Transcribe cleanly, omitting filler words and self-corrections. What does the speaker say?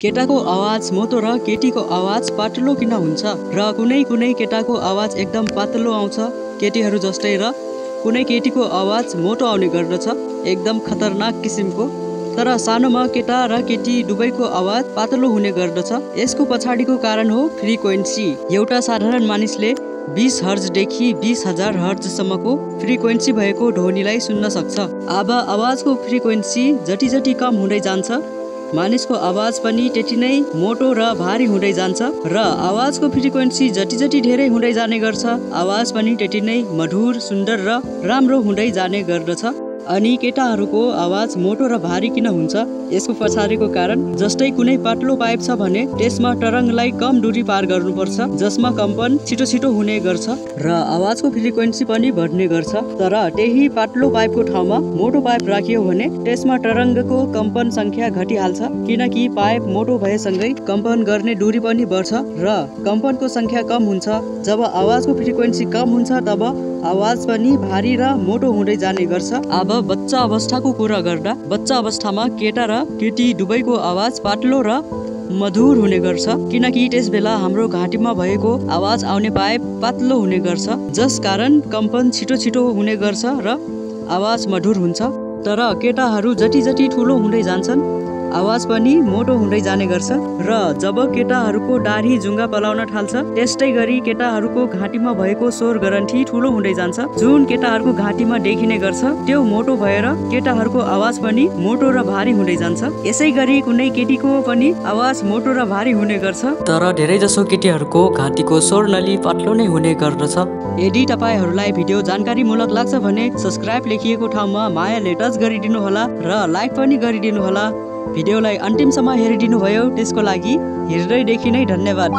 केटाको आवाज मोटो र केटीको आवाज पातलो किन हुन्छ र कुनै केटाको आवाज एकदम पातलो आउँछ केटीहरू जस्तै र कुनै केटीको आवाज मोटो आउने गर्दछ एकदम खतरनाक किसिमको। तर सानोमा केटा र केटी दुवैको आवाज पातलो हुने गर्दछ। यसको पछाडिको कारण हो फ्रिक्वेन्सी। एउटा साधारण मानिसले 20 हर्जदेखि 20,000 हर्जसम्मको फ्रिक्वेन्सी भएको ध्वनिलाई सुन्न सक्छ। अब आवाजको फ्रिक्वेन्सी जति कम हुँदै जान्छ मानिसको आवाज पनि त्यति नै मोटो र भारी हुँदै जान्छ र आवाजको फ्रिक्वेन्सी जति धेरै हुँदै जाने गर्छ आवाज पनि त्यति नै मधुर, सुन्दर र राम्रो हुँदै जाने गर्दछ। अनि केटाहरूको आवाज मोटो र भारी किन हुन्छ यसको पछाडिको कारण जस्तै कुनै पातलो पाइप छ भने त्यसमा तरङ्गलाई कम दूरी पार गर्नुपर्छ जसमा कम्पन छिटो हुने गर्छ र आवाजको फ्रिक्वेन्सी पनि बढ्ने गर्छ। तर त्यही पातलो पाइपको ठाउँमा मोटो पाइप राखियो भने त्यसमा तरङ्गको कम्पन संख्या घटिहाल्छ किनकि पाइप मोटो भएसँगै कम्पन गर्ने दूरी पनि बढ्छ र कम्पनको संख्या कम हुन्छ। जब आवाजको फ्रिक्वेन्सी कम हुन्छ तब आवाज पनि भारी र मोटो हुँदै जाने गर्छ। अब बच्चा अवस्थाको कुरा गर्दा बच्चा अवस्थामा केटा र केटी दुवैको आवाज पातलो र मधुर हुने गर्छ किनकि त्यस बेला हाम्रो घाँटीमा भएको आवाज आउने पाइप पातलो हुने गर्छ जस कारण कम्पन छिटो हुने गर्छ र आवाज मधुर हुन्छ। तर केटाहरू जति ठुलो हुँदै जान्छन् आवाज पनि मोटो हुँदै जाने गर्छ र जब केटाहरूको दाढी जुङ्गा पलाउन थाल्छ त्यस्तै गरी केटाहरूको घाँटीमा भएको स्वर ग्रन्थि ठुलो हुँदै जान्छ। जुन केटाहरूको घाँटीमा देखिने गर्छ त्यो मोटो भएर केटाहरूको आवाज पनि मोटो र भारी हुँदै जान्छ। यसै गरी कुनै केटीको पनि आवाज मोटो र भारी हुने गर्छ। तर धेरै जसो केटीहरूको घाँटीको स्वर नली पातलो नै हुने गर्दछ। यदि तपाईहरूलाई भिडियो जानकारीमूलक लाग्छ भने सब्स्क्राइब लेखिएको ठाउँमा मायाले टच गरिदिनु होला र लाइक पनि गरिदिनु होला। भिडियोलाई अन्तिमसम्म हेरिदिनु भयो त्यसको लागि हृदयदेखि नै धन्यवाद।